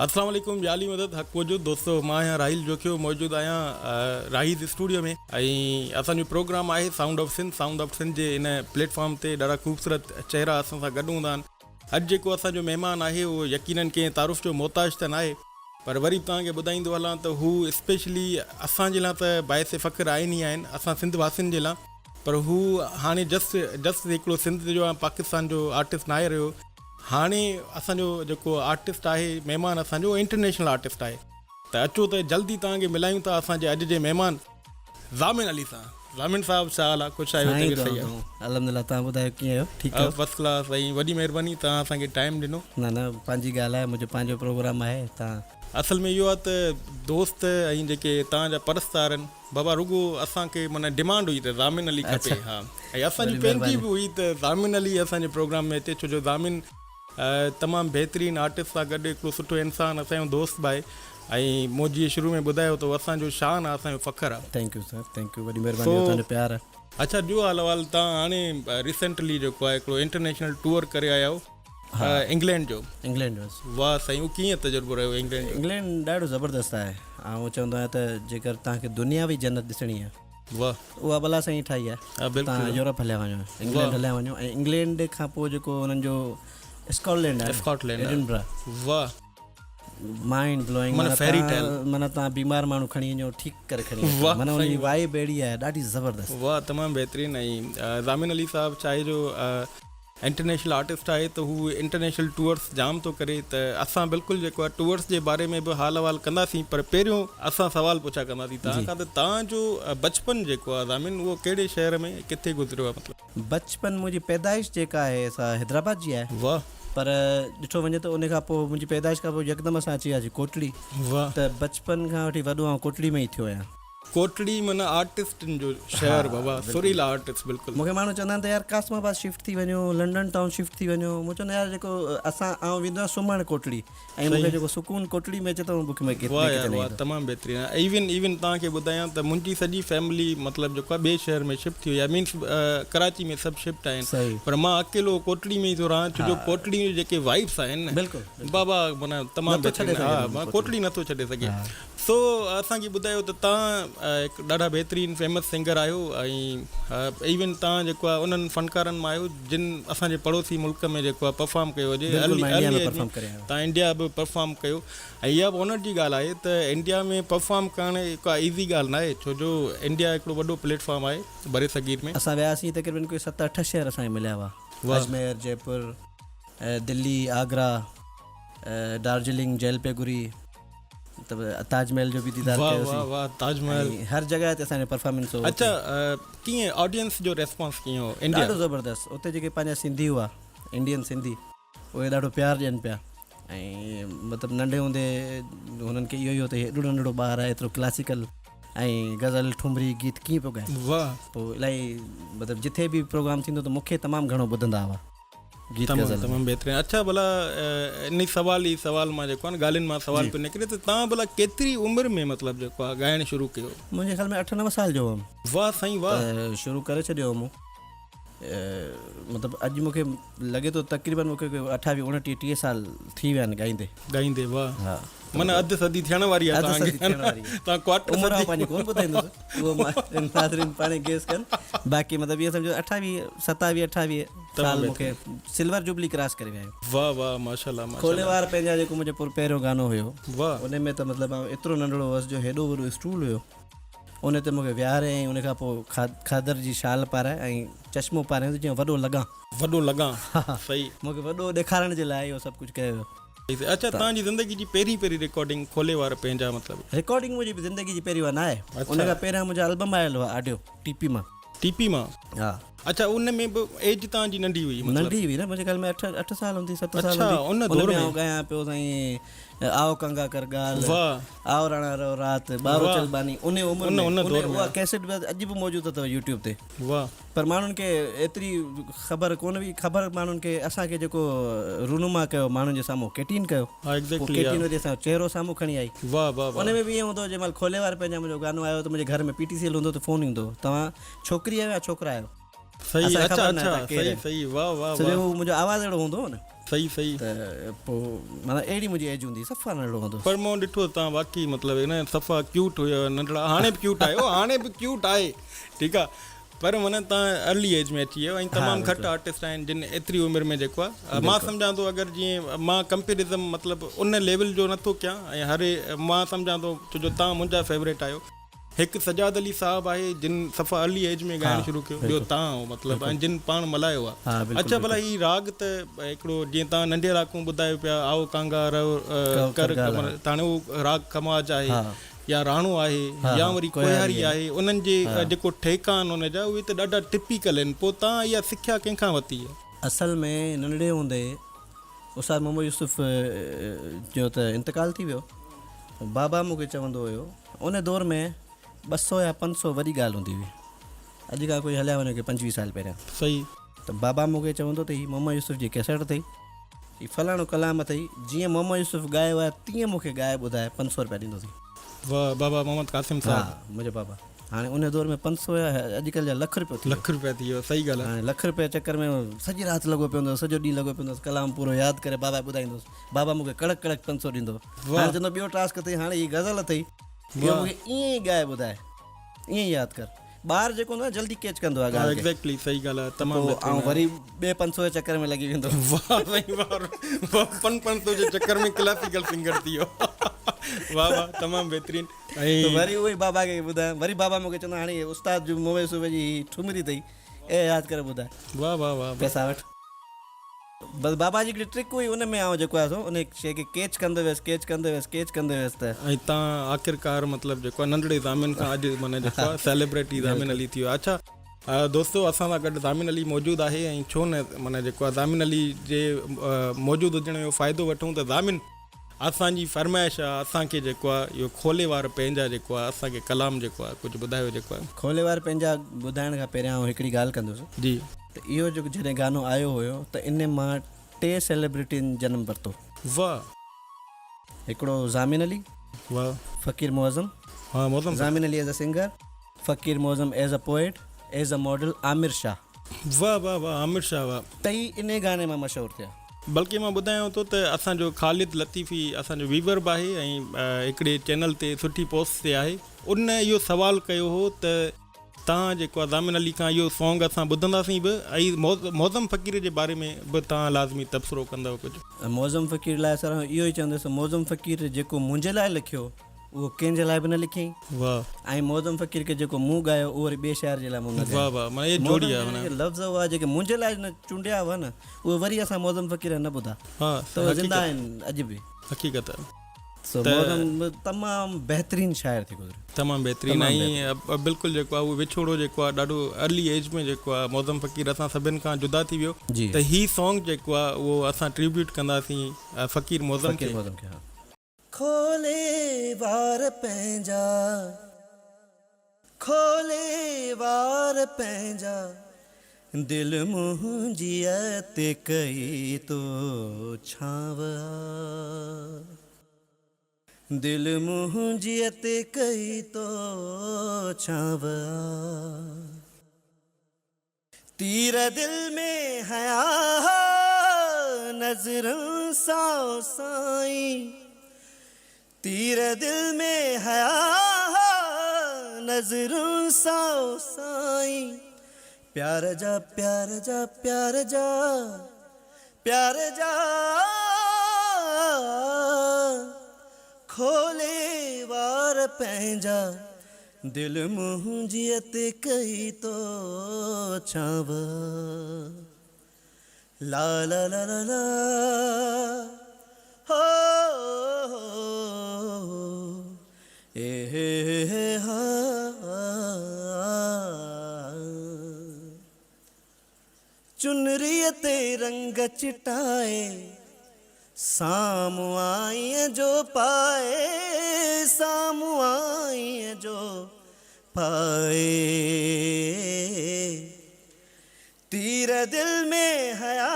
السلام عليڪم يا علي مدد حق موجود دوستو مان آهيان راحيل جوکيو موجود آهيان راحيز اسٽوڊيو ۾ ۽ اسان جو پروگرام آهي sound of Sindh sound of Sindh جي ان پليٽ فارم تي ڏاڍا خوبصورت چهرا اسان سان گڏ هوندا آهن اڄ جيڪو اسان جو مهمان آهي اهو يقينن ڪنهن تعارف جو محتاج ته ناهي پر وري به توهان کي ٻڌائيندو هلان ته هو اسپيشلي اسان جي لاء ته باعث فخر آهن ئي آهن اسان سنڌ واسين جي لاء پر هو هاڻي جسٽ جسٽ هڪڙو سنڌ جو ۽ پاڪستان جو آرٽسٽ ناهي رهيو هاڻي اسان جو جيڪو آرٽسٽ آهي مهمان اسان جو انٽرنيشنل آرٽسٽ آهي ته اچو ته جلدي توهان کي ملايون ٿا اسان جي اڄ جي مهمان ضامن علي سان ضامن صاحب ڇا حال آهي خوش آهيو سائين طبيعت صحيح دعائون آهي الحمدلله توهان ٻڌايو ڪيئن آهيو ٺيڪ آهيو فرسٽ ڪلاس سائين وڏي مهرباني توهان اسان کي ٽائيم ڏنو. نه نه پنهنجي ڳالهه آهي منهنجو پنهنجو پروگرام آهي توهان. اصل ۾ اهو آهي ته دوست ۽ جيڪي توهان جا پرستار آهن بابا رڳو اسان کي معنيٰ ڊمانڊ هئي ته ضامن علي کپي ها ۽ اسان جي پنهنجي به هئي ته ضامن علي اسان جي پروگرام ۾ اچي ڇو جو ضامن تمام بهترين آرٽسٽ سان گڏ هڪڙو سٺو انسان اسان جو دوست به آهي ۽ مون جيئن شروع ۾ ٻڌايو ته اسان جو شان آهي اسان جو فخر آهي. Thank you sir thank you وڏي مهرباني توهان جو پيار آهي. اڇا ڏيو حال احوال توهان هاڻي ريسينٽلي جيڪو آهي هڪڙو انٽرنيشنل ٽوئر ڪري آيا آهيو انگلينڊ جو. انگلينڊ جو. واه سائين اهو ڪيئن تجربو رهيو انگلينڊ جو. انگلينڊ ڏاڍو زبردست آهي آئون چوندو آهيان ته جيڪر توهان کي دنياوي جنت ڏسڻي آهي واه اها به الله سائين ٺاهي آهي توهان يورپ هليا وڃو انگلينڊ هليا وڃو ۽ انگلينڊ کان پوء جيڪو انهن جو اسڪاٽلينڊ آهي اسڪاٽلينڊ ايڊنبرا واه مائنڊ بلوئنگ معنيٰ فيري ٽيل معنيٰ توهان بيمار ماڻهو کڻي وڃو ٺيڪ ڪري کڻي اچو معنيٰ ان جي وائب اهڙي آهي ڏاڍي زبردست. واه تمام بهترين ۽ ضامن علي صاحب چاهي جو انٽرنيشنل آرٽسٽ آهي ته هو انٽرنيشنل ٽوئرس جام ٿو ڪري ته اسان بلڪل جيڪو آهي ٽوئرس جي باري ۾ به حال احوال ڪنداسين پر پهريون اسان سوال پڇا ڪنداسين توهان کان ته توهان جو بچپن جيڪو آهي ضامن اهو ڪهڙي شهر ۾ ڪٿي گذريو آهي مطلب. بچپن منهنجي پيدائش جيڪا آهي سا حيدرآباد جي آهي واه. پر ڏٺو وڃي ته ان کان پوء منهنجي پيدائش کان پوء يڪدم اسان اچي وياسين ڪوٽڙي واه. ته بچپن کان وٺي وڏو آئون ڪوٽڙي ۾ ئي ٿيو آهيان. ڪوٽڙي معنيٰ آرٽسٽن جو شهر بابا سريلا آرٽسٽ بلڪل. مونکي ماڻهو چوندا آهن ته يار قاسم آباد شفٽ ٿي وڃو لنڊن ٽائون شفٽ ٿي وڃو مون چوندو يار جيڪو اسان آئون ويندو آهيان سمهڻ ڪوٽڙي ۽ مونکي جيڪو سڪون ڪوٽڙي ۾ اچي ٿو مونکي ٻئي ڪٿي واه يار نه واه ايندو. تمام بهترين ايون ايون توهان کي ٻڌايان ته منهنجي سڄي فيملي مطلب جيڪو آهي ٻئي شهر ۾ شفٽ ٿي وئي آهي مينس ڪراچي ۾ سڀ شفٽ آهن پر مان اڪيلو ڪوٽڙي ۾ ئي ٿو رهان ڇو جو ڪوٽڙي جون جيڪي وائبس آهن نه بلڪل بابا معنيٰ تمام بهترين ها ڪوٽڙي نٿو ڇڏي سگهي سو اسان کي ٻڌايو ته توهان هڪ ڏاڍا بهترين فيمس سنگر آهيو ۽ ايون توهان جيڪو آهي انهن فنڪارن مان آهيو جن اسان جي پڙوسي ملڪ ۾ جيڪو آهي پرفارم ڪيو هجي بلڪل مان انڊيا ۾ پرفارم ڪري آيو توهان انڊيا به پرفارم ڪيو ۽ اها به آنر جي ڳالهه آهي ته انڊيا ۾ پرفارم ڪرڻ ڪا ايزي ڳالهه ناهي ڇو جو انڊيا هڪڙو وڏو پليٽ فارم آهي برصغير ۾. اسان وياسين تقريبن ڪوئي ست اٺ شهر اسان کي مليا هئا اجمير جئپور دلي آگرا دارجلنگ جلپيگوري ته تاج محل جو به ديدار واه ڪيوسين واه واه تاج محل ۽ هر جڳهه تي اسان جو پرفارمنس هو اچا ڪيئن آڊينس جو ريسپانس ڪيئن هو انڊيا ڏاڍو زبردست اتي جيڪي پنهنجا سنڌي هئا انڊين سنڌي اهي ڏاڍو پيار ڏين پيا ۽ مطلب ننڍي هوندي هنن کي اهو ئي هو ته هيڏو ننڍڙو ٻار آهي ايترو ڪلاسيڪل ۽ غزل ٺمري گيت ڪيئن پيو ڳائي واه پوء الاهي مطلب جٿي به پروگرام ٿيندو ته مون کي تمام گهڻو ٻڌندا هئا گيت تمام غزل تمام بهترين اڇا ڀلا انهي سوال ئي سوال مان جيڪو آهي نه ڳالهين مان سوال پيو نڪري ته توهان ڀلا ڪيتري عمر ۾ مطلب جيڪو آهي ڳائڻ شروع ڪيو؟ منهنجي خيال ۾ اٺ نو سال جو هئم. واه سائين واه. ته شروع ڪري ڇڏيو هو مون مطلب اڄ مونکي لڳي ٿو تقريبن مونکي ڪوئي اٺاويهه اڻٽيهه ٽيهه سال ٿي ويا آهن ڳائيندي. ڳائيندي واه ها. معنيٰ اڌ صدي ٿيڻ واري آهي اڌ توهان صدي کي ٿيڻ واري آهي. توهان ڪوارٽر عمر آئون صدي پنهنجي ڪونه ٻڌائيندس اهو ناظرين پاڻ ئي گيس ڪن باقي مطلب اهو سمجهو اٺاويهه ستاويهه اٺاويهه تمام سال مون کي بهترين. سلور جوبلي ڪراس ڪري ويا آهيون. واه واه ماشاءالله کولي ماشاءالله. وار پنهنجا جيڪو منهنجو پر پهريون گانو هيو واه. ان ۾ ته مطلب آئون ايترو ننڍڙو هوس جو هيڏو وڏو اسٽول هيو ان تي مون کي ويهاري ۽ ان کان پوء کادر جي شال پارائي ۽ چشمو پارايائين ته جيئن وڏو لڳان. وڏو لڳان صحيح. مون کي وڏو ڏيکارڻ جي لاء اهو سڀ ڪجهه ڪيو ويو. اڇا توهان جي زندگي جي پهرين پهرين رڪارڊنگ کولي وار پنهنجا مطلب. رڪارڊنگ منهنجي زندگي جي پهرين اها ناهي ان کان پهريان منهنجا البم آيل هئا آڊيو ٽي پي مان. ٽي پي مان؟ ها. اڇا ان ۾ به ايج توهان جي ننڍي هئي مطلب. ننڍي هئي نه منهنجي خيال ۾ اٺ اٺ سال هوندي ست سال هوندي. اڇا ان دور ۾ آئون ڳايان پيو سائين آئو ڪنگا ڪر ڳالهه واه. آئو راڻا رو رات ٻارو چل باني ان عمر ۾ ان دور ۾ اها ڪيسٽ به اڄ به موجود اٿو يوٽيوب تي. واه. پر ماڻهن کي ايتري خبر ڪونه هئي خبر ماڻهن کي اسان کي جيڪو رونما ڪيو ماڻهن جي سامهون ڪيٽين ڪيو ها پوء ايگزيڪٽلي ڪيٽين وري اسان جو چهرو سامهون کڻي آئي واه واه ان واه. ۾ به ائين هوندو هو جنهن مهل کولي وار پنهنجا منهنجو گانو آيو ته منهنجي گهر ۾ پي ٽي سي ايل هوندو ته فون ايندو هو توهان ڇوڪري آهيو يا ڇوڪرا آهيو صحيح اسان کي اڇا خبر ناهي اڇا توهان ڪير صحيح آهيو صحيح واه واه ڇو جو واه. هو منهنجو آواز اهڙو هوندو هو نه. صحيح صحيح. ته پوء معنيٰ اهڙي منهنجي ايج هوندي صفا ننڍڙو هوندو هوس. پر مون ڏٺو توهان واقعي مطلب نه صفا ڪيوٽ هيو ننڍڙا هاڻي به ڪيوٽ آهيو هاڻي به ڪيوٽ آهي ٺيڪ آ پر معنيٰ توهان ارلي ايج ۾ اچي ويو ۽ تمام گهٽ آرٽسٽ آهن جن ايتري عمر ۾ جيڪو آ مان سمجهان ٿو اگر جيئن مان ڪمپيرزم مطلب ان ليول جو نٿو ڪيان ۽ هر مان سمجهان ٿو ڇو جو توهان منهنجا فيوريٽ آهيو هڪ سجاد علي صاحب آهي جن صفا ارلي ايج ۾ ڳائڻ شروع ڪيو ٻيو تان هو مطلب ۽ جن پاڻ ملهايو آهي اڇا ڀلا هي راڳ ته هڪڙو جيئن تان ننڍي راڳون ٻڌايو پيا آئو ڪانگا رهو ڪر ڪمر تاڻي هو راڳ کماج آهي يا راڻو آهي يا وري ڪوهياري آهي انهن جي جيڪو ٺهڪا آهن ان جا اهي ته ڏاڍا ٽپيڪل آهن پوء تان اها سکيا ڪنهن کان ورتي آهي؟ اصل ۾ ننڍڙي هوندي استاد محمد يوسف جو ته انتقال ٿي ويو بابا مون کي چوندو هيو ان دور ۾ 200 يا 500 وڏي ڳالهه هوندي هئي. اڄ کان ڪوئي هليا وڃو ڪي 25 سال پهريان. صحيح. ته بابا مون کي چوندو ته هي محمد يوسف جي ڪيسٽ اٿئي، هي فلاڻو ڪلام اٿئي، جيئن محمد يوسف ڳايو آهي تيئن مون کي ڳائي ٻڌاء، 500 رپيا ڏيندوسين. واهه بابا محمد قاسم صاحب. ها منهنجو بابا. هاڻي ان دور ۾ 500 يا اڄڪلهه جا لک رپيو ٿي ويو. لک رپيا ٿي ويو صحيح ڳالهه آهي. هاڻي لک رپيا جي چڪر ۾ سڄي رات لڳو پيو هوندو هوس، سڄو ڏينهن لڳو پيو هوندو هوس، ڪلام پورو ياد ڪري بابا کي ٻڌائيندو هوس. بابا مون کي ڪڙڪ ڪڙڪ 500 ڏيندو هو. هاڻي چوندو ٻيو ٽاسڪ اٿئي، هاڻي هي غزل اٿئي، اهو مون کي ائين ئي ڳائي ٻڌاء، ائين ئي ياد ڪر. ٻار جيڪو هوندو آهي جلدي ڪيچ ڪندو آهي ڳالهه کي. ايگزيڪٽلي صحيح ڳالهه آهي تمام پوء آئون وري ٻئي 500 جي چڪر ۾ لڳي ويندو هوس. واهه سائين واهه 500 جي چڪر ۾ ڪلاسيڪل سنگر ٿي ويو. واهه واهه تمام بهترين. ته وري اهو ئي بابا کي ٻڌايم وري بابا مون کي چوندو هاڻي استاد جو مومي صوبي جي هي ٺمري اٿئي اي ياد ڪري ٻڌاء. واه واه واه. پئسا وٺ. بس بابا جي هڪڙي ٽرڪ هئي ان ۾ آئون جيڪو آهي سو ان شيء کي ڪيچ ڪندو ويس ڪيچ ڪندو ويس ڪيچ ڪندو ويس ته. ۽ تان آخرڪار مطلب جيڪو آهي ننڍڙي ضامن کان اڄ معنيٰ جيڪو آهي سيلبريٽي ضامن علي ٿي ويو آهي. اڇا دوستو اسان سان گڏ ضامن علي موجود آهي ۽ ڇو نه معنيٰ جيڪو آهي ضامن علي جي موجود هجڻ جو فائدو وٺون ته ضامن اسان جي فرمائش آ اسان کي جيڪو آ اهو کولي وار پنهنجا جيڪو آ اسان کي ڪلام جيڪو آ ڪجهه ٻڌايو جيڪو آ. کولي وار پنهنجا ٻڌائڻ کان پهريان آئون هڪڙي ڳالهه ڪندس. جي. ته اهو جيڪو جڏهن گانو آيو هيو ته ان مان ٽي سيلبرٽين جنم ورتو. واه. هڪڙو ضامن علي. واه. فقير معظم. ها Moazzam. Zamin Ali as a singer, Faqir Moazzam as a poet, as a model Amir Shah. واه واه واه عامر شاهه واه. ٽئي انهي گاني مان مشهور ٿيا. بلڪه مان ٻڌايان ٿو ته اسان جو خالد لطيفي اسان جو ويور به آهي ۽ هڪڙي چينل تي سٺي پوسٽ تي آهي ان اهو سوال ڪيو هو ته توهان جيڪو آهي ضامن علي کان اهو سونگ اسان ٻڌنداسين به ۽ معظم فقير جي باري ۾ به توهان لازمي تبصرو ڪندؤ ڪجهه. معظم فقير لاء سر آئون اهو ئي چوندس ته معظم فقير جيڪو منهنجي لاء لکيو اهو ڪنهن جي لاء به نه لکيائين. واه. ۽ معظم فقير کي جيڪو مون ڳايو اهو وري ٻئي شاعر جي لاء مون نه ڳايو. واه واه معنيٰ اهي جوڙي آهي معنيٰ. معظم جا جيڪي لفظ هئا جيڪي منهنجي لاء هن چونڊيا هئا نه اهي وري اسان معظم فقير جا نه ٻڌا. ها ته اهي زنده آهن اڄ به. حقيقت. سو معظم تمام بهترين شاعر ٿي گذريو. تمام بهترين ۽ بلڪل جيڪو آهي اهو وڇوڙو جيڪو آهي ڏاڍو ارلي ايج ۾ جيڪو آهي معظم فقير اسان سڀن کان جدا ٿي ويو ته هي سانگ جيڪو آهي اهو اسان ٽريبيوٽ ڪنداسين فقير معظم کي. فقير معظم کي ها. کولي وار پنهنجا، کولي وار پنهنجا، دل منهنجيء تي ڪئي تو ڇانو آ. دل منهنجيء تي ڪئي تو ڇانو آ. تير دل ۾ هنيا نظرن سان سائين تير دل ۾ هنيا نظرن سان سائين پيار جا پيار جا پيار جا پيار جا کولي وار پنهنجا دل منهنجيء تي ڪئي تو ڇانو لا لا لا لا لا هو اي هي هي ها چنريء تي رنگ چٽائي سامهون آئينء جو پائي سامهون آئينء جو پائي تير دل ۾ هنيا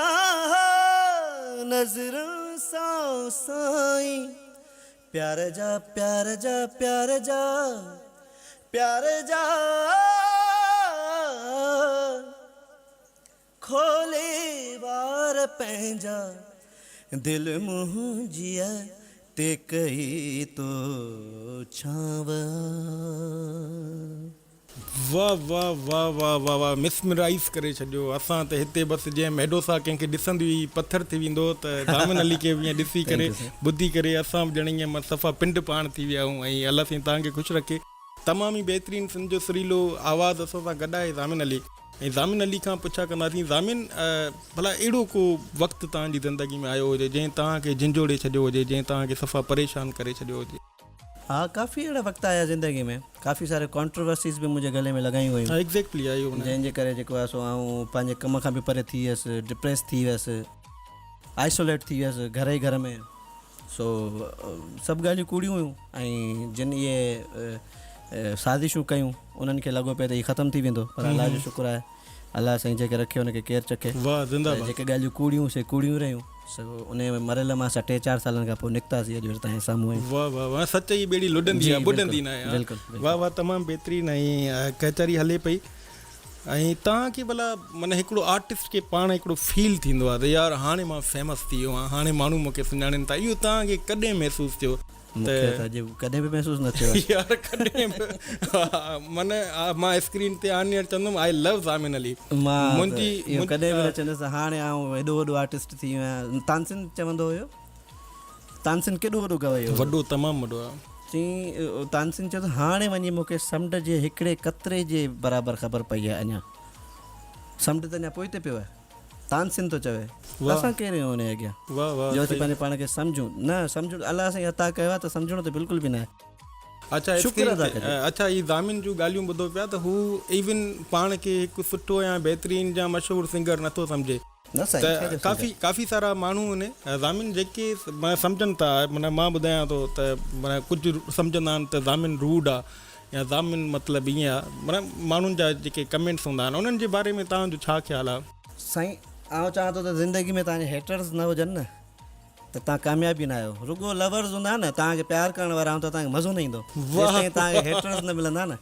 نظرن سان سائين پيار جا پيار جا پيار جا پيار جا کولي وار پنهنجا دل منهنجيء تي ڪئي تو ڇانو آ. واه واه واه واه واه واه مسمرائيز ڪري ڇڏيو اسان ته هتي بس جنهن ميڊوسا ڪنهن کي ڏسندي هئي پٿر ٿي ويندو هو ته ضامن علي کي به ائين ڏسي ڪري ٻڌي ڪري اسان به ڄڻ ائين صفا پنڊ پاڻ ٿي ويا آهيون ۽ الله سائين توهان کي خوش رکي. تمام ئي بهترين سنڌ جو سريلو آواز اسان سان گڏ آهي ضامن علي ۽ ضامن علي کان پڇا ڪنداسين ضامن ڀلا اهڙو ڪو وقت توهان جي زندگي ۾ آيو هجي جنهن توهان کي جهنجهوڙي ڇڏيو هجي جنهن توهان کي صفا پريشان ڪري ڇڏيو هجي. ها ڪافي اهڙا وقت آيا زندگي ۾ ڪافي ساري ڪانٽروورسيز به منهنجي گلي ۾ لڳايون ويون. ها ايگزيڪٽلي آيو نه. جنهن جي ڪري جيڪو آهي سو آئون پنهنجي ڪم کان به پري ٿي ويس ڊپريس ٿي ويس آئسوليٽ ٿي ويس گهر ئي گهر ۾ سو سڀ ڳالهيون ڪوڙيون هيون ۽ جن اهي سازشون ڪيون انهن کي لڳو پئي ته هي ختم ٿي ويندو پر الله جو شڪر آهي الله سائين جنهن کي رکيو ان کي ڪير چکي. واه زنده باد. جيڪي ڳالهيون ڪوڙيون سي ڪوڙيون رهيون سو انهي مرحلي مان اسان ٽي چار سالن کان پوء نڪتاسين اڄ وري تهان جي سامهون آهيون. واه واه واه سچ جي ٻيڙي لڏندي آ ٻڏندي ناهي ها بلڪل بلڪل. واه واه تمام بهترين ۽ ڪچهري هلي پئي ۽ توهان کي ڀلا معنيٰ هڪڙو آرٽسٽ کي پاڻ هڪڙو فيل ٿيندو آ ته يار هاڻي مان فيمس ٿي ويو آهيان هاڻي ماڻهو مونکي سڃاڻين ٿا اهو توهان کي ڪڏهن محسوس ٿيو مون کي ته اڄ ڪڏهن به محسوس نه ٿيو آهي. يار ڪڏهن به من مان اسڪرين تي آن ايئر چوندم آء لو ضامن علي مان منهنجي اهو ڪڏهن به نه چوندس ته هاڻي آئون ايڏو وڏو آرٽسٽ ٿي ويو آهيان تانسين چوندو هيو تانسين ڪيڏو وڏو گويو هيو وڏو تمام وڏو آهي چي تانسين چيو ته هاڻي وڃي مون کي سمنڊ جي هڪڙي قطري جي برابر خبر پئي آهي اڃا سمنڊ ته اڃا پوئتي پيو آهي تانسين ٿو چوي اسان ڪير آهيون ان جي اڳيان جو اسين پنهنجي پاڻ کي سمجهون نه سمجهون الله سائين عطا ڪيو آهي ته سمجهڻو ته بلڪل به ناهي اڇا شڪر ادا ڪجي اڇا هي ضامن جون ڳالهيون ٻڌو پيا ته هو ايون پاڻ کي هڪ سٺو يا بهترين يا مشهور سنگر نٿو سمجهي نه سائين ته ڪافي ڪافي سارا ماڻهو آهن ضامن جيڪي معنيٰ سمجهن ٿا معنيٰ مان ٻڌايان ٿو ته معنيٰ ڪجهه سمجهندا آهن ته ضامن روڊ آ يا ضامن مطلب ائين آ معنيٰ ماڻهن جا جيڪي ڪمينٽس هوندا آهن انهن جي باري ۾ توهان جو ڇا خيال آ؟ سائين آئون چوان ٿو ته زندگي ۾ توهان جا هيٽرز نه هجن نه ته توهان ڪامياب ئي نه آهيو رڳو لورز هوندا نه توهان کي پيار ڪرڻ وارا هوندا توهان کي مزو نه ايندو جيستائين توهان کي هيٽرز نه ملندا نه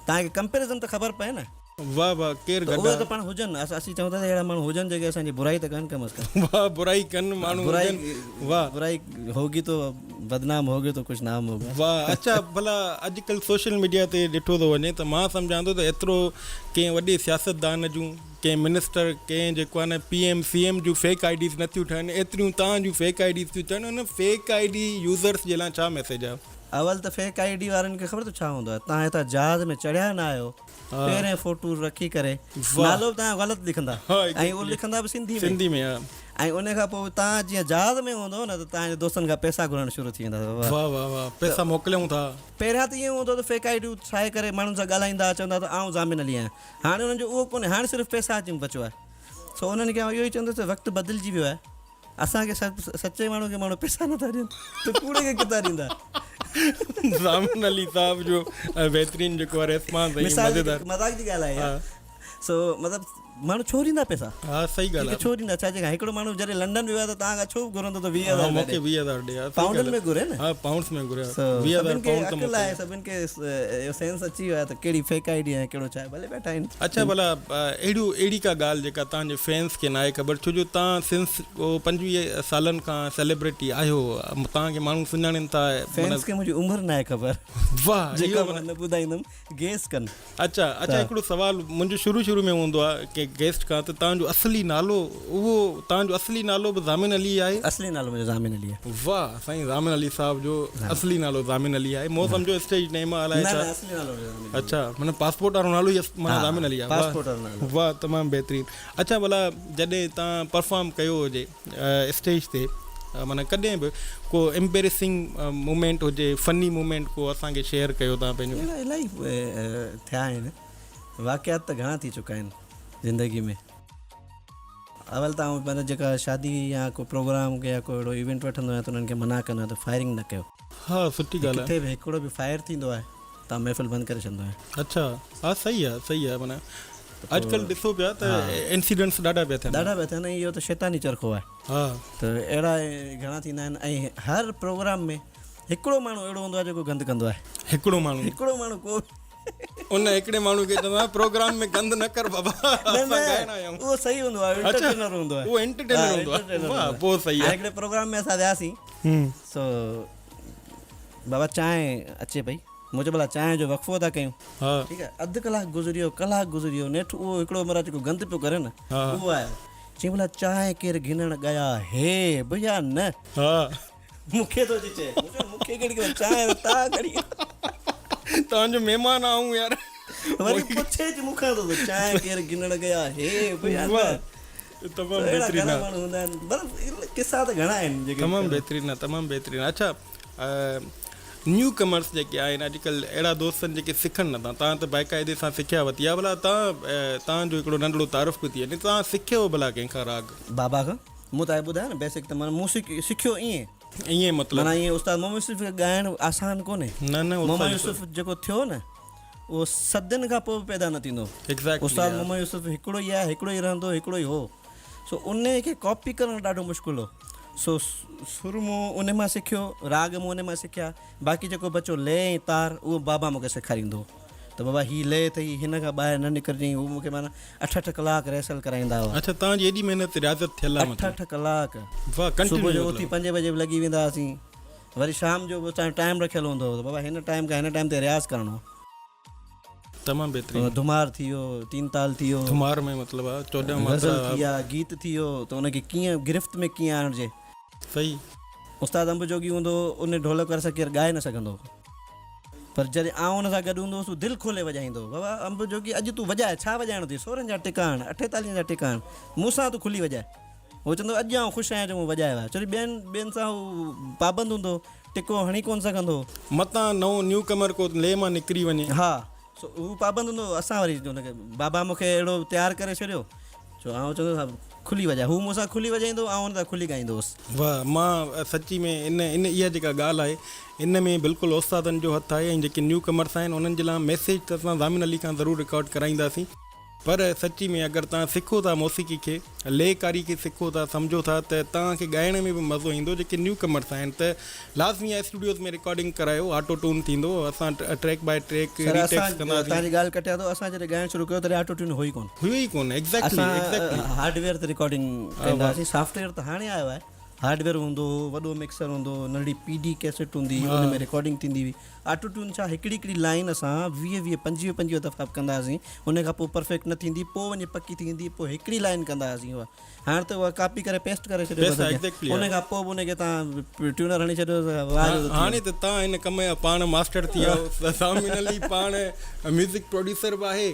توهان کي ڪمپيرزن ته خبر پئي نه. واه واه ڪير گڏ اهي ته پاڻ هجن اسين چئون ٿا ته اهڙا ماڻهو هجن جيڪي اسان جي برائي ته ڪن ڪم از ڪم. واه برائي ڪن ماڻهو هجن واه. برائي هوگي تو بدنام هوگي تو ڪجهه نام هوگا. واه اڇا ڀلا اڄڪلهه سوشل ميڊيا تي ڏٺو ٿو وڃي ته مان سمجهان ٿو ته ايترو ڪنهن وڏي سياستدان جون ڪنهن منسٽر ڪنهن جيڪو آهي نه P M C M June fake I Ds نٿيون ٺهن ايتريون توهان جون فيڪ I Ds ٿيون ٺهن ان فيڪ I D users جي لاء ڇا ميسيج آهي. اول ته فيڪ I D وارن کي خبر اٿو ڇا هوندو آهي توهان هتان جهاز ۾ چڙهيا نه آهيو پهرين فوٽو رکي ڪري نالو به توهان جو غلط لکندا ۽ اهو لکندا به سنڌي ۾ سنڌي ۾ ۽ ان کان پوء توهان جيئن جهاز ۾ هوندو نه ته توهان جي دوستن کان پئسا گهرڻ شروع ٿي ويندا واه واه واه پئسا موڪليون ٿا. پهريان ته ائين هوندو ته فيڪ I ڊيون ٺاهي ڪري ماڻهن سان ڳالهائيندا چوندا ته آئون ضامن علي آهيان هاڻي انهن جو اهو ڪونهي هاڻي صرف پئسا اچي بچيو آهي سو انهن کي آئون اهو ئي چوندس ته وقت بدلجي ويو آهي اسان کي سچي ماڻهو کي ماڻهو پئسا نٿا ڏين ته ڪوڙي کي ڪٿان ڏيندا. ضامن علي صاحب جو بهترين جيڪو آهي ريسپانس ۽ مزيدار مذاق جي ڳالهه آهي سو مطلب ماڻهو ڇو ڏيندا پئسا. ها صحيح ڳالهه آهي ڇو ڏيندا ڇا جي هڪڙو ماڻهو جڏهن لنڊن ويو آهي ته توهان کان ڇو گهرندو ته 20000 مون کي 20000 ڏي پائونڊن ۾ گهري نه ها پائونڊس ۾ گهري 20000 پائونڊ ته عقل آهي سڀن کي اهو سينس اچي ويو آهي ته ڪهڙي فيڪ I D ۽ ڪهڙو ڇا آهي ڀلي ويٺا آهن. اڇا ڀلا اهڙيون اهڙي ڪا ڳالهه جيڪا توهان جي فينس کي ناهي خبر ڇو جو توهان سنس ڪو 25 سالن کان سيليبرٽي آهيو توهان کي ماڻهو سڃاڻين ٿا. فينس کي منهنجي عمر ناهي خبر واه جيڪا مان نه ٻڌائيندم گيس ڪن. اڇا اڇا هڪڙو سوال منهنجو شروع شروع ۾ هوندو آهي ڪنهن گيسٽ کان ته توهان جو اصلي نالو اهو توهان جو اصلي نالو به ضامن علي آهي؟ اصلي نالو منهنجو ضامن علي آهي. واه سائين ضامن علي صاحب جو اصلي نالو ضامن علي آهي مون سمجهيو اسٽيج نيم آهي الائي ڇا. نه نه اصلي نالو منهنجو ضامن علي. اڇا معنيٰ پاسپورٽ وارو نالو ئي معنيٰ ضامن علي آهي. پاسپورٽ وارو نالو. واه تمام بهترين اڇا ڀلا جڏهن توهان پرفارم ڪيو هجي اسٽيج تي معنيٰ ڪڏهن به ڪو امبيرسنگ مومينٽ هجي فني مومينٽ ڪو اسان کي شيئر ڪيو توهان پنهنجو. اهڙا الاهي ٿيا آهن واقعات ته گهڻا ٿي چڪا آهن زندگي ۾. اول ته آئون معنيٰ جيڪا شادي يا ڪو پروگرام يا ڪو اهڙو ايونٽ وٺندو آهيان ته انهن کي منع ڪندو آهيان ته فائرنگ نه ڪيو. ها سٺي ڳالهه آهي. ڪٿي به هڪڙو به فائر ٿيندو آهي ته آئون محفل بند ڪري ڇڏندو آهيان. اڇا ها صحيح آهي صحيح آهي معنيٰ اڄڪلهه ڏسو پيا ته انسيڊنٽس ڏاڍا پيا ٿين. ڏاڍا پيا ٿين ۽ اهو ته شيطاني چرخو آهي. ها. ته اهڙا گهڻا ٿيندا آهن ۽ هر پروگرام ۾ هڪڙو ماڻهو اهڙو هوندو آهي جيڪو گند ڪندو آهي. هڪڙو ماڻهو. هڪڙو ماڻهو ڪو. ان هڪڙي ماڻهو کي چوندا پروگرام ۾ گند نه ڪر بابا اسان ڳائڻ آيا آهيون. اهو صحيح هوندو آهي انٽرٽينر هوندو آهي. اهو انٽرٽينر هوندو آهي واهه پوء صحيح آهي. هڪڙي پروگرام ۾ اسان وياسين سو بابا چانهه اچي پئي مون چيو ڀلا چانهه جو وقفو ٿا ڪيون ٺيڪ آهي اڌ ڪلاڪ گذري ويو ڪلاڪ گذري ويو نيٺ اهو هڪڙو مرا جيڪو گند پيو ڪري نه اهو آيو چيائين ڀلا چانهه ڪير گهنڻ ڳيا هي به يا نه. مون کي ٿو اچي چئي. مون چيو مون کي ڪهڙي خبر چانهه ته تان کڻي آيو. توهان جو مهمان آهون يار. وري پڇي چي مون کان ٿو ته چانهه ڪير گهنڻ گيا هي به يا نه. واهه تمام اهڙا بهترين گهڻا آ. ماڻهو هوندا آهن پر قصا ته گهڻا آهن جيڪي تمام بهترين آ تمام بهترين آ. اڇا نيو ڪمرس جيڪي آهن اڄڪلهه اهڙا دوست آهن جيڪي سکن نٿا توهان ته باقاعدي سان سکيا وتي آ ڀلا توهان توهان جو هڪڙو ننڍڙو تعارف به ٿي وڃي توهان سکيو ڀلا ڪنهن کان راڳ. بابا کان. مون توهان کي ٻڌايو نه بيسڪ ته معنيٰ مون سکيو ائين. ائين مطلب. معنيٰ ائين استاد محمد يوسف کي ڳائڻ آسان ڪونهي. نه نه محمد يوسف جيڪو ٿيو نه اهو صدين کان پوء به پيدا نه ٿيندو. Exactly استاد محمد يوسف هڪڙو ئي آهي هڪڙو ئي رهندو هڪڙو ئي هو. سو انهي کي ڪاپي ڪرڻ ڏاڍو مشڪل هو. سو سر مون انهي مان سکيو راڳ مون انهي مان سکيا باقي جيڪو بچو لئه ۽ تار اهو بابا مون کي سيکاريندو هو. ته بابا هي لئه اٿئي هن کان ٻاهر نه نڪرجئين هو مون کي معنيٰ اٺ اٺ ڪلاڪ ريهرسل ڪرائيندا هئا. اڇا توهان جي ايڏي محنت رياضت ٿيل آ اٺ مطلب. اٺ ڪلاڪ واھ صبح ڪنٽينيو جو اٿي مطلب. پنجين بجي به لڳي ويندا هئاسين وري شام جو به اسان جو ٽائيم رکيل هوندو هو ته بابا هن ٽائيم کان هن ٽائيم تي رياض ڪرڻو آ. تمام بهترين. ڌمار ٿي ويو تين تال ٿي ويو. ڌمار ۾ مطلب آ 14 ماترا. غزل ٿي ويا گيت ٿي ويو ته ان کي ڪيئن گرفت ۾ ڪيئن آڻجي. صحيح. استاد انب جوڳي هوندو هو ان ڍولڪ واري سان ڪير ڳائي نه سگهندو هو پر جڏهن آئون ان سان گڏ هوندو هوس هو دل کولي وڄائيندو هو بابا انب جوڳي اڄ تون وڄاء ڇا وڄائڻو اٿئي سورن جا ٽڪا هڻ اٺيتاليهن جا ٽڪا هڻ مون سان تون کلي وڄاء هو چوندو هو اڄ آئون خوش آهيان جو مون وڄايو آهي ڇو جو ٻين ٻين سان هو پابند هوندو هو ٽڪو هڻي ڪونه سگهندو هو. متان نئون نيو ڪمر ڪو لئي مان نڪري وڃي. ها سو هو پابند هوندو هو اسان وري ان کي بابا مون کي اهڙو تيار ڪري ڇڏيو جو آئون چوندو هوس کلي وڄاء هو مون سان کلي وڄائيندو هو آئون هن سان کلي ڳائيندو هوس. واھ مان سچي ۾ ان ان اها جيڪا ڳالھ آهي ان ۾ بلڪل استادن جو هٿ آهي ۽ جيڪي نيو ڪمرس آهن انهن جي لاء ميسيج ته اسان ضامن علي کان ضرور رڪارڊ ڪرائينداسين پر سچي ۾ اگر توهان سکو ٿا موسيقي کي لئه ڪاري کي سکو ٿا سمجهو ٿا ته توهان کي ڳائڻ ۾ به مزو ايندو جيڪي نيو ڪمرس آهن ته لازمي آهي اسٽوڊيوز ۾ رڪارڊنگ ڪرايو آٽو ٽون ٿيندو اسان ٽريڪ باء ٽريڪ سر ري اسان ٽيڪس ڪنداسين. توهان جي ڳالهه ڪٽيان ٿو اسان جڏهن ڳائڻ شروع ڪيو تڏهن آٽو ٽيون هو ئي ڪونه. هيو ئي ڪونه ايگزيڪٽلي ايگزيڪٽلي. اسان هارڊ ويئر تي رڪارڊنگ ڪندا هئاسين سافٽ ويئر ته هاڻي آيو آهي هارڊ ويئر هوندو هو وڏو مڪسر هوندو هو ننڍڙي پي ڊي ڪيسٽ هوندي هئي ان ۾ رڪارڊنگ ٿيندي هئي آٽو ٽيون ڇا هڪڙي هڪڙي لائين اسان ويهه ويهه پنجويهه پنجويهه دفعا به ڪندا هئاسين ان کان پوء پرفيڪٽ نه ٿيندي پوء وڃي پڪي ٿيندي پوء هڪڙي لائين ڪندا هئاسين اها هاڻ ته اها ڪاپي ڪري پيسٽ ڪري ڇڏيو بس اڳيان ان کان پوء به ان کي تان ٽيونر هڻي ڇڏيو ته واهه جو ٿي هاڻي ته تان هن ڪم جا پاڻ ماسٽر ٿي ويا آهيو سامين علي پاڻ ميوزڪ پروڊيوسر به آهي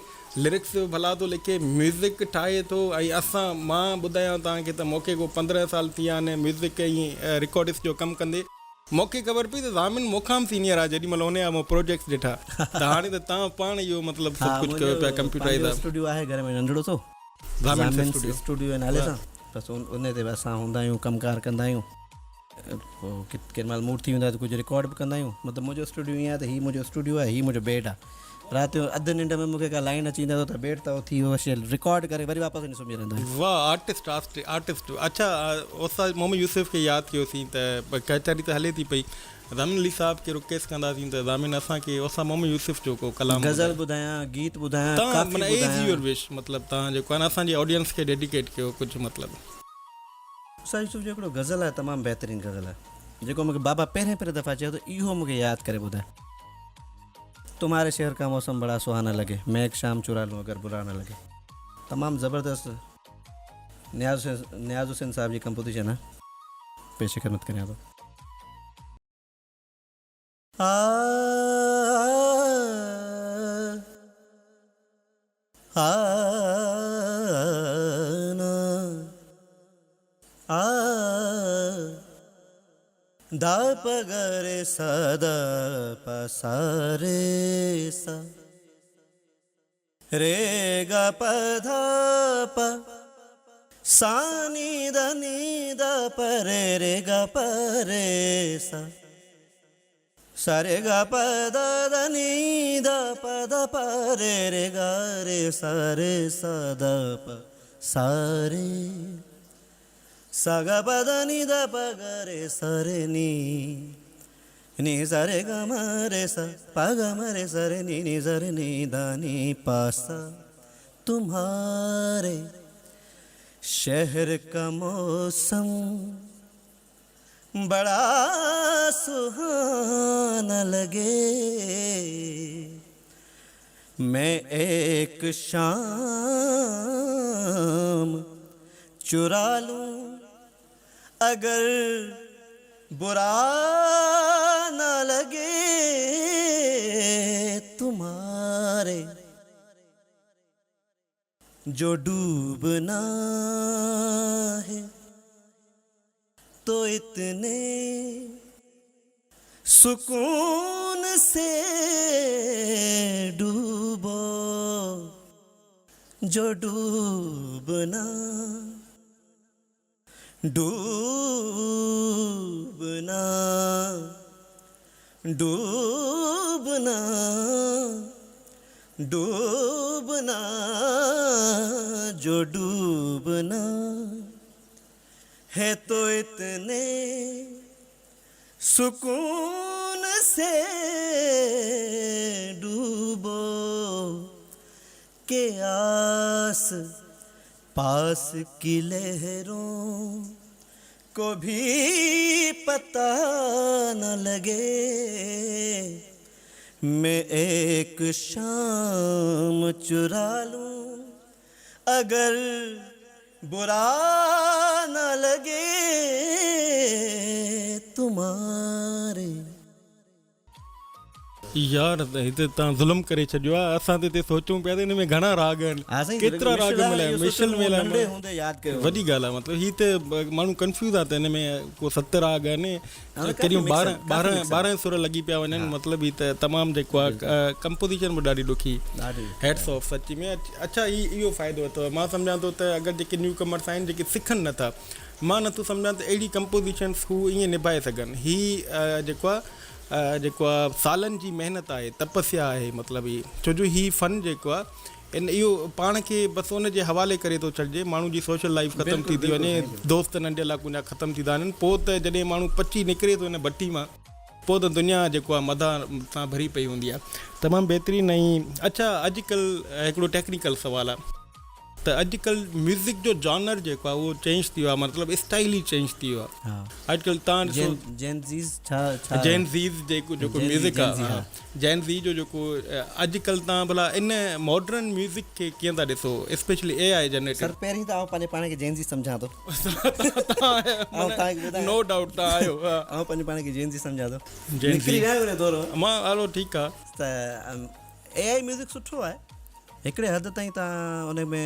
لرڪس به ڀلا ٿو لکي ميوزڪ ٺاهي ٿو ۽ اسان مان ٻڌايان توهان کي ته مونکي ڪو 15 سال ٿي ويا آهن ميوزڪ ۽ رڪارڊس جو ڪم ڪندي مونکي خبر پئي ته ضامن مون کان به سينيئر آهي جيڏي مهل ان جا مون پروجيڪٽس ڏٺا ته هاڻي ته توهان پاڻ اهو مطلب ها سڀ ڪجهه ڪيو منهنجو پيا ڪمپيوٽرائز پنهنجو اسٽوڊيو آهي گهر ۾ ننڍڙو سو ضامن ضامن اسٽوڊيو اسٽوڊيو جي نالي سان بس ان تي اسان هوندا آهيون ڪم ڪار ڪندا آهيون پوء ڪيڏي مهل موڊ ٿي ويندو آهي ته ڪجهه رڪارڊ به ڪندا آهيون مطلب منهنجو اسٽوڊيو ائين آهي ته هي منهنجو اسٽوڊيو آهي هي منهنجو بيڊ آهي رات جو اڌ ننڊ ۾ مون کي ڪا لائين اچي ويندي آهي ته بيڊ تان اٿي اهو شيل رڪارڊ ڪري وري واپس وڃي سمهي رهندو آهيان. واھ آرٽسٽ آرٽسٽ اڇا استاد محمد يوسف کي ياد ڪيوسين ته ڪچهري ته هلي ٿي پئي ضامن علي صاحب کي رڪويسٽ ڪنداسين ته ضامن اسان کي استاد محمد يوسف جو ڪو ڪلام غزل ٻڌايان گيت ٻڌايان توهان ڪافي معنيٰ ايز ٻڌايان. يور وش مطلب توهان جيڪو آهي نه اسان جي آڊينس کي ڊيڊيڪيٽ ڪيو ڪجهه مطلب. استاد يوسف جو هڪڙو غزل آهي تمام بهترين غزل آهي جيڪو مون کي بابا پهرين پهرين دفعا چيو ته اهو مون کي ياد ڪري ٻڌاء. تمهاري شهر ڪا موسم بڙا سهانا لگي مين ايڪ شام چرا لون اگر برا نه لگي. تمام زبردست نياز حسين نياز حسين صاحب جي ڪمپوزيشن آهي پيش خدمت ڪريان ٿو. آ آ نا آ ڌا پ گ ري سا ڌا پ سا ري سا ري گ پ ڌا پ سا ني ڌ ني ڌ پ ري ري گ پ ري سا سا ري گ پ ڌ ڌ ني ڌ پ ڌ پ ري ري گ ري سا ري سا ڌ پ سا ري سا گ پ ڌ ني ڌ پ گ ري سا ري ني ني سا ري گا ما ري سا پا گا ما ري سا ري ني ني سا ري ني ڌا ني پا سا تمهاري شهر ڪا موسم بڙا سهانا لڳي مين ايڪ شام چرا لون اگر برا نه لڳي تمهاري جو ڊوبنا هي تو اتني سڪون سي ڊوبو جو ڊوبنا ڊوبنا ڊوبنا ڊوبنا جو ڊوبنا هي تو اتني سڪون سي ڊوبو ڪي آس پاس ڪي لهرون ڪو ڀي پتا نه لڳي مين ايڪ شام چرا لون اگر برا نه لڳي تمهاري. يار هتي تان ظلم ڪري ڇڏيو آ اسان ته هتي سوچون پيا ته ان ۾ گهڻا راڳ آهن ڪيترا راڳ مليا مشل ميلا ننڍي هوندي ياد ڪيو وڏي ڳالهه آ مطلب هي ته ماڻهو ڪنفيوز آ ته ان ۾ ڪو ست راڳ آهن ڪهڙيون 12 12 12 سر لڳي پيا وڃن مطلب هي ته تمام جيڪو آ ڪمپوزيشن به ڏاڍي ڏکي هيٽس آف سچي ۾ اڇا هي اهو فائدو اٿو مان سمجهان ٿو ته اگر جيڪي نيو ڪمرس آهن جيڪي سکن نٿا مان نٿو سمجهان ته اهڙي ڪمپوزيشنس هو ائين نڀائي سگهن هي جيڪو آ جيڪو آ سالن جي محنت آهي تپسيا آهي مطلب هي ڇو جو هي فن جيڪو آ ان اهو پاڻ کي بس ان جي حوالي ڪري ٿو ڇڏجي ماڻهو جي سوشل لائف ختم ٿي ٿي وڃي دوست ننڍي لاڪون جا ختم ٿي ٿا وڃن پوء ته جڏهن ماڻهو پچي نڪري ٿو ان بٺي مان پوء ته دنيا جيڪو آ مداح سان ڀري پئي هوندي آ تمام بهترين ۽ اڇا اڄڪلهه هڪڙو ٽيڪنيڪل سوال آ ته اڄڪلهه ميوزڪ جو جانر جيڪو آهي اهو چينج ٿي ويو آهي مطلب اسٽائل ئي چينج ٿي ويو آهي اڄڪلهه تان ڏسو جين زيز ڇا ڇا جين زيز جيڪو جيڪو ميوزڪ آهي جين زي جو جيڪو اڄڪلهه تان ڀلا ان ماڊرن ميوزڪ کي ڪيئن ٿا ڏسو اسپيشلي اي آء جنريٽيڊ سر پهرين ته آئون پنهنجي پاڻ کي جين زي سمجهان ٿو نو ڊائوٽ تان آهيو آئون پنهنجي پاڻ کي جين زي سمجهان ٿو نڪري ويا آهيون ان دور مان هلو ٺيڪ آهي ته اي آء ميوزڪ سٺو آهي هڪڙي حد تائين توهان ان ۾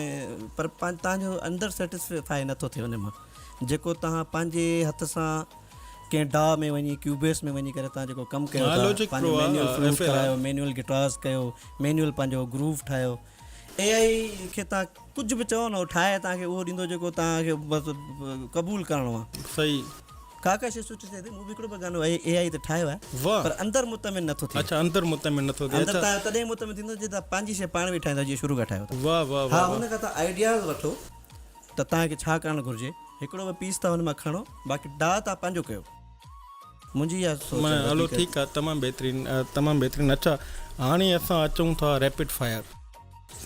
پر توهان جو اندر سيٽسفائي نٿو ٿئي ان مان جيڪو توهان پنهنجي هٿ سان ڪنهن ڊا ۾ وڃي ڪيوبيس ۾ وڃي ڪري توهان جيڪو ڪم ڪيو ٿا پنهنجو مينيول فلوٽ ڪرايو مينيول گٽارز ڪيو مينيول پنهنجو گروو ٺاهيو اي آئي کي توهان ڪجهه به چئو نه هو ٺاهي توهان کي اهو ڏيندو جيڪو توهان کي بس قبول ڪرڻو آهي صحيح ڪا ڪا شي سٺي ٿئي ٿي مون به هڪڙو ٻه گانو اي آئي تي ٺاهيو آهي واھ پر اندر مطمئن نٿو ٿئي. اڇا اندر مطمئن نٿو ٿئي اندر تان تڏهن مطمئن ٿيندو جي تان پنهنجي شي پاڻ ويٺا ٺاهيندا جيئن شروع کان ٺاهيو ٿا. واھ واھ ها واھ. ان کان تان آئيڊياز وٺو ته تان کي ڇا ڪرڻ گهرجي هڪڙو ٻه پيس تان ان مان کڻو باقي ڊا تان پنهنجو ڪيو منهنجي اها سوچ معنيٰ آهي هلو وڌيڪ. ٺيڪ آ تمام بهترين تمام بهترين اڇا هاڻي اسان اچون ٿا ريپڊ فائر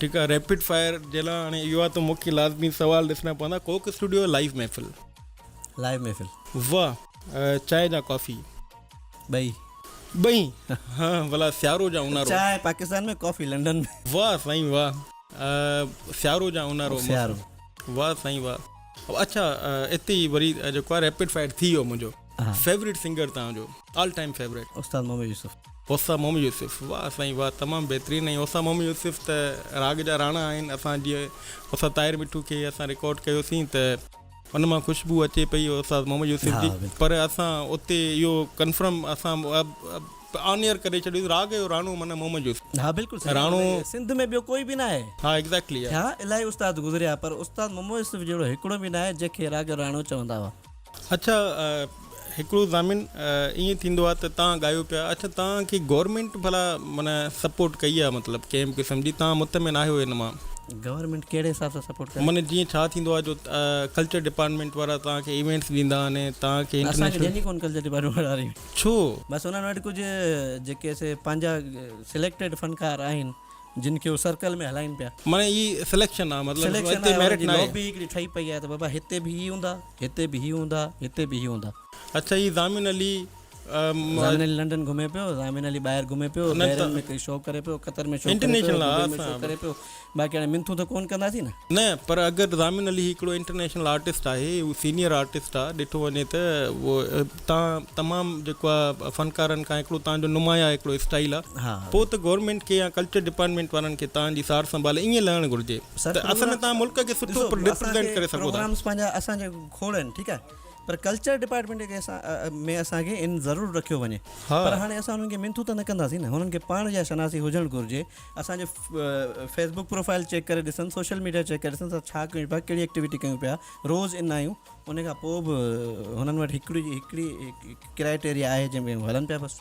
ٺيڪ آ ريپڊ فائر جي لاء هاڻي اهو آ ته مونکي لازمي سوال ڏسڻا پوندا ڪوڪ اسٽوڊيو لائيو محفل. لائيو محفل. واھ چانهه جا ڪافي. ٻئي. ٻئي ها ڀلا سيارو جا اونهارو. چانهه پاڪستان ۾ ڪافي لنڊن ۾. واھ سائين واھ سيارو جا اونهارو. سيارو. واھ سائين واھ اڇا اتي ئي وري جيڪو آ ريپڊ فائر ٿي ويو منهنجو فيوريٽ سنگر توهان جو آل ٽائيم فيوريٽ. استاد محمد يوسف. استاد محمد يوسف واھ سائين واھ تمام بهترين ۽ استاد محمد يوسف ته راڳ جا راڻا آهن اسان جيئن استاد طاهر مٺو کي اسان رڪارڊ ڪيوسين ته ان مان خوشبو اچي پئي استاد محمد يوسف جي پر اسان اتي اهو ڪنفرم اسان آن ايئر ڪري ڇڏيو راڳ جو راڻو معنيٰ محمد يوسف. ها بلڪل صحيح راڻو سنڌ ۾ ٻيو ڪوئي به ناهي. ها ايگزيڪٽلي ٿيا الاهي استاد گذريا پر استاد محمد يوسف جهڙو هڪڙو به ناهي جنهن کي راڳ جو راڻو چوندا هئا. اڇا هڪڙو ضامن ائين ٿيندو آهي ته تان ڳايو پيا اڇا تان کي گورنمينٽ ڀلا معنيٰ سپورٽ ڪئي آهي مطلب ڪنهن به قسم جي تان مطمئن آهيو ان مان. گورنمينٽ ڪهڙي حساب سان سپورٽ ڪري؟ معنيٰ جيئن ڇا ٿيندو آهي جو ڪلچر ڊپارٽمينٽ وارا توهان کي ايونٽس ڏيندا آهن توهان کي اسان کي ڏين ئي ڪونه ڪلچر ڊپارٽمينٽ وارا ايونٽ. ڇو؟ بس انهن وٽ ڪجهه جيڪي سي پنهنجا سليڪٽيڊ فنڪار آهن جن کي هو سرڪل ۾ هلائين پيا. معنيٰ هي سليڪشن آهي مطلب سليڪشن هتي آهي ميرٽ انهن جي ناهي. لابي هڪڙي ٺهي پئي آهي ته بابا هتي به هي هوندا هتي به هي هوندا هتي به هي هوندا. اڇا هي ضامن علي ضامن علي لنڊن گهمي پيو، ضامن علي ٻاهر گهمي پيو، بحرين ۾ ڪئي شو ڪري پيو، قطر ۾ شو ڪري پيو، دبئي ۾ شو ڪري پيو، باقي هاڻي منٿون ته ڪون ڪنداسين نه. نه پر اگر ضامن علي هڪڙو انٽرنيشنل آرٽسٽ آهي هو سينيئر آرٽسٽ آ ڏٺو وڃي ته اهو تان تمام جيڪو آ فنڪارن کان هڪڙو تان جو نمايان هڪڙو اسٽائيل آ پو ته گورنمينٽ کي يا ڪلچر ڊپارٽمينٽ وارن کي تان جي سار سنڀال ائين لهڻ گهرجي ته اصل ۾ تان ملڪ کي سٺو ريپريزينٽ ڪري سگهو ٿا. پروگرامس پنهنجا اسان جا کوڙ آهن ٺيڪ آهي پر ڪلچر ڊپارٽمينٽ کي اسان ۾ اسان کي ان ضرور رکيو وڃي پر هاڻي اسان انهن کي منٿون ته نه ڪنداسين نه هنن کي پاڻ اها شناسي هجڻ گهرجي اسان جو فيس بڪ پروفائل چيڪ ڪري ڏسن سوشل ميڊيا چيڪ ڪري ڏسن اسان ڇا ڪيون پيا ڪهڙي ايڪٽيوٽي ڪيون پيا روز ان آهيون ان کان پوء به هنن وٽ هڪڙي هڪڙي ڪرائيٽيريا آهي جنهن ۾ هلن پيا بس.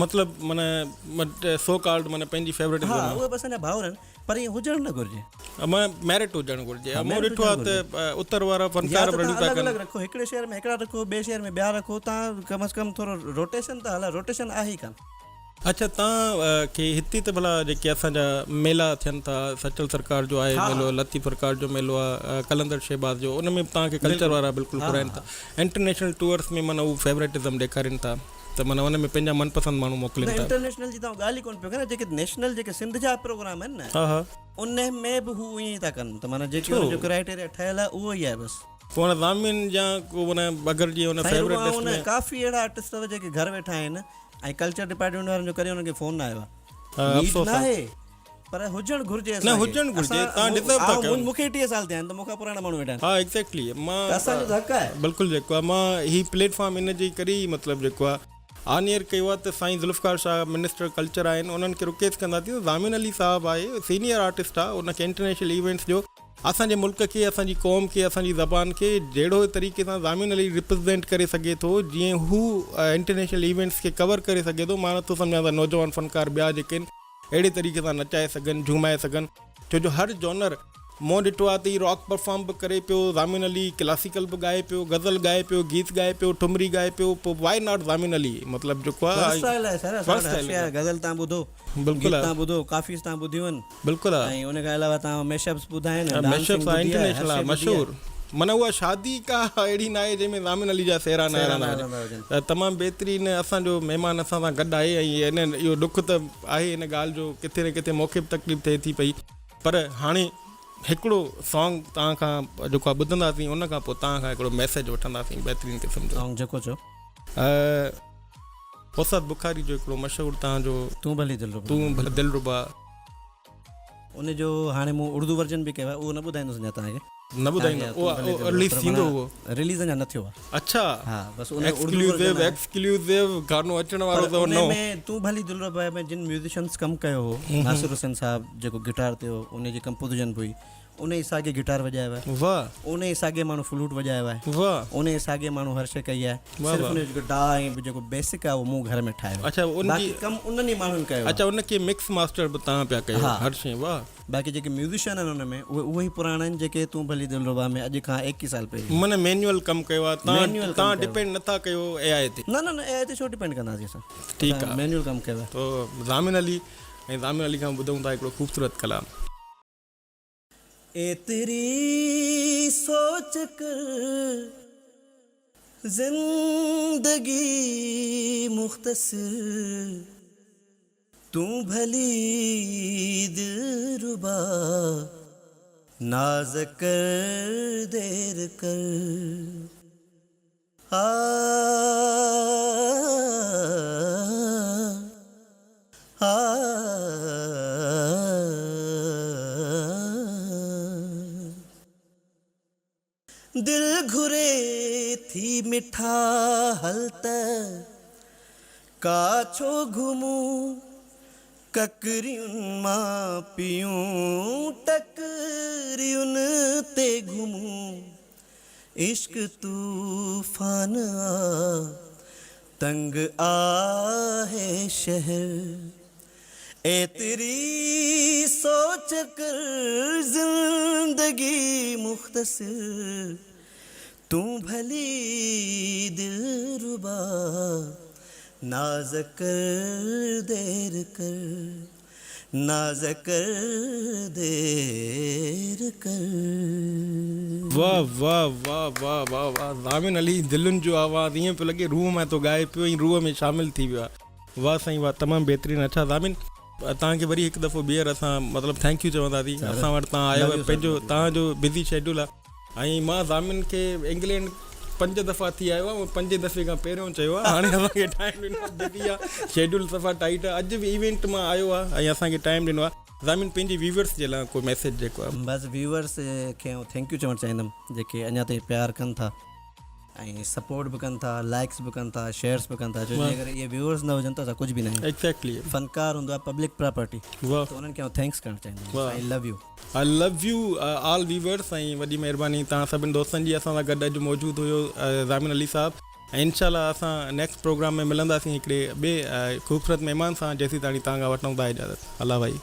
مطلب معنيٰ سو ڪالڊ معنيٰ پنهنجي فيورٽزم ها اهي به اسان جا ڀائر آهن پر ائين هجڻ نه گهرجي. معنيٰ ميرٽ هجڻ گهرجي. مون ڏٺو آهي ته اتر وارا فنڪار به رڙيون پيا ڪن. الڳ الڳ رکو هڪڙي شهر ۾ هڪڙا رکو ٻئي شهر ۾ ٻيا رکو تان ڪم از ڪم ٿورو روٽيشن ته هلائي روٽيشن آهي ئي ڪانه. اڇا تان کي هتي ته ڀلا جيڪي اسان جا ميلا ٿين ٿا سچل سرڪار جو آهي ميلو لطيف سرڪار جو ميلو آهي قلندر شهباز جو ان ۾ به تان کي ڪلچر وارا بلڪل گهرائين ٿا انٽرنيشنل ٽوئرس ۾ معنيٰ هو فيورٽزم ڏيکارين ٿا. ته معنيٰ ان ۾ پنهنجا من پسند ماڻهو موڪلين نه ٿا. انٽرنيشنل جي ته آئون ڳالهه ئي ڪونه پيو ڪريان جيڪي نيشنل جيڪي سنڌ جا پروگرام آهن نه ها ها. ان ۾ به هو ائين ئي ٿا ڪن ته معنيٰ جيڪي ڇو؟ ان جو ڪرائيٽيريا ٺهيل آهي اهو ئي آهي بس. پوء هاڻي ضامن يا ڪو معنيٰ اگر جي ان سائين رڳو فيورٽ آئون لسٽ نه ۾. ڪافي اهڙا آرٽسٽ اٿو جيڪي گهر ويٺا آهن ۽ ڪلچر ڊپارٽمينٽ وارن جو ڪڏهن انهن کي فون نه آيو آهي. ها نيڊ افسوس آهي. ناهي پر هجڻ گهرجي نه اسان کي. هجڻ گهرجي اسان تان ڊزرو ٿا ڪيو. مون کي 30 سال ٿيا آهن ته مون کان پراڻا ماڻهو ويٺا آهن. ها ايگزيڪٽلي مان ته اسان جو ته حق آهي. بلڪل جيڪو آهي مان هي پليٽ فارم ان جي ڪري ئي مطلب جيڪو آهي آن ايئر ڪيو آهي ته سائين ذوالفقار شاهه منسٽر ڪلچر آهن انهن کي رڪويسٽ ڪنداسين ته ضامن علي صاحب آهي سينيئر آرٽسٽ آهي ان کي انٽرنيشنل ايونٽس جو اسان جي ملڪ کي اسان جي قوم کي اسان جي زبان کي جهڙو طريقي سان ضامن علي ريپريزينٽ ڪري سگهي ٿو جيئن هو انٽرنيشنل ايونٽس کي ڪور ڪري سگهي ٿو مان نٿو سمجهان ته نوجوان فنڪار ٻيا جيڪي آهن اهڙي طريقي سان نچائي سگهن جهومائي سگهن ڇو جو هر جونر مون ڏٺو آهي ته هي راڪ پرفارم به ڪري پيو ضامن علي ڪلاسيڪل به ڳائي پيو غزل ڳائي پيو گيت ڳائي پيو ٺمري ڳائي پيو پوء وائي not Zamin Ali مطلب جيڪو آهي ورسٽائل آهي سر اسان وٽ هر شيء آهي غزل تان ٻڌو بلڪل گيت تان ٻڌو ڪافيز تان ٻڌيون آهن بلڪل ۽ ان کان علاوه تان ميش اپس ٻڌا آهن ميش ڊانسنگ اپس ٻڌي آهي هر انٽرنيشنل شيء ٻڌي آهي مشهور معنيٰ اها شادي ڪا اهڙي ناهي جنهن ۾ ضامن علي جا سهرا نه هلندا هجن ته تمام بهترين اسان جو مهمان اسان سان گڏ آهي ۽ ان اهو ڏک ته آهي ان ڳالهه جو ڪٿي نه ڪٿي مونکي به تڪليف ٿئي ٿي پئي پر هاڻي هڪڙو سانگ توهان کان جيڪو آهي ٻڌنداسين ان کان پوء توهان کان هڪڙو ميسيج وٺنداسين بهترين قسم جو سانگ جيڪو چئو. استاد بخاري جو هڪڙو مشهور توهان جو تون ڀلي دلربا تون ڀلي دلربا. ان جو هاڻي مون اردو ورجن به ڪيو آهي اهو نه ٻڌائيندس اڃا توهان کي. نه ٻڌائيندو اهو رليز ٿيندو اهو. رليز اڃا نه ٿيو آهي. اڇا ها بس ان اردو ورجن آهي. ايڪسڪلوسو گانو اچڻ وارو اٿو نئون. ان ۾ تون ڀلي دلربا ۾ جن ميوزيشنس ڪم ڪيو هو ناصر حسين صاحب جيڪو گٽار تي هو ان جي ڪمپوزيشن به هئي ان ئي ساڳي گٽار وڄايو آهي. واه. ان ئي ساڳي ماڻهو فلوٽ وڄايو آهي. واه. ان ئي ساڳي ماڻهو هر شيء ڪئي آهي. واه صرف واه. ان جو جيڪو ڊا ۽ جيڪو بيسڪ آهي اهو مون گهر ۾ ٺاهيو آهي. اڇا ان جي باقي ڪم انهن ئي ماڻهن ڪيو آهي. اڇا ان کي مڪس ماسٽر به توهان پيا ڪيو ها. هر شيء واه. باقي جيڪي ميوزيشن آهن ان ۾ اهي اهي ئي پراڻا آهن جيڪي تون ڀلي دلربا ۾ اڄ کان ايڪيهه سال پهرين. معنيٰ مينيول ڪم ڪيو آهي توهان مينيول ڪم توهان ڪيو آهي. ڊپينڊ نه ٿا ڪيو اي آء تي. نه نه نه اي آء تي ڇو ڊپينڊ ڪنداسين اسان. ٺيڪ اسان آهي. مينيول ڪم ڪيو آهي. تو ضامن علي ۽ ضامن علي کان ٻڌون ٿا هڪڙو خوبصورت ڪلام. ايتري سوچ ڪر زندگي مختصر تون ڀلي دلربا ناز ڪر دير ڪر آ آ دل گهري ٿي مٺا هل ته ڪاڇو گهمون ڪڪرين مان پيون ٽڪرين تي گهمون عشق طوفان آ تنگ آهي شهر. ايتري سوچ ڪر زندگي مختصر تون ڀلي دلربا ناز ڪر دير ڪر ناز ڪر دير ڪر. واه واه واه واه واه واه ضامن علي دلن جو آواز ائين پيو لڳي روح مان ٿو ڳائي پيو ۽ روح ۾ شامل ٿي ويو آ. واه سائين واه تمام بهترين اڇا ضامن توهان کي وري هڪ دفعو ٻيهر اسان مطلب thank you چونداسين اسان وٽ توهان آيو پنهنجو توهان جو بزي شيڊول آ ۽ مان ضامن کي انگلينڊ پنج دفعا ٿي آيو آ پنجين دفعي کان پهريون چيو آ هاڻي اسان کي ٽائيم ڏنو بزي آ شيڊول صفا ٽائيٽ آ اڄ به ايونٽ مان آيو آ ۽ اسان کي ٽائيم ڏنو آ ضامن پنهنجي ويورس جي لاء ڪو ميسيج جيڪو آ. بس ويورس کي آئون thank you چوڻ چاهيندم جيڪي اڃا تائين پيار ڪن ٿا. ۽ سپورٽ به ڪن ٿا لائڪس به ڪن ٿا شيئرس به ڪن ٿا ڇو جي اگر اهي ويورز نه هجن ته اسان ڪجهه به نه آهيون ايگزيڪٽلي فنڪار هوندو آهي پبلڪ پراپرٽي واه ته انهن کي آئون thanks ڪرڻ چاهيندم واه I love you. I love you all viewers ۽ وڏي مهرباني توهان سڀني دوستن جي اسان سان گڏ اڄ موجود هيو ضامن علي صاحب ۽ انشاء الله اسان نيڪسٽ پروگرام ۾ ملنداسين هڪڙي ٻئي خوبصورت مهمان سان جيسين تاڻي توهان کان وٺون ٿا اجازت الله ڀائي.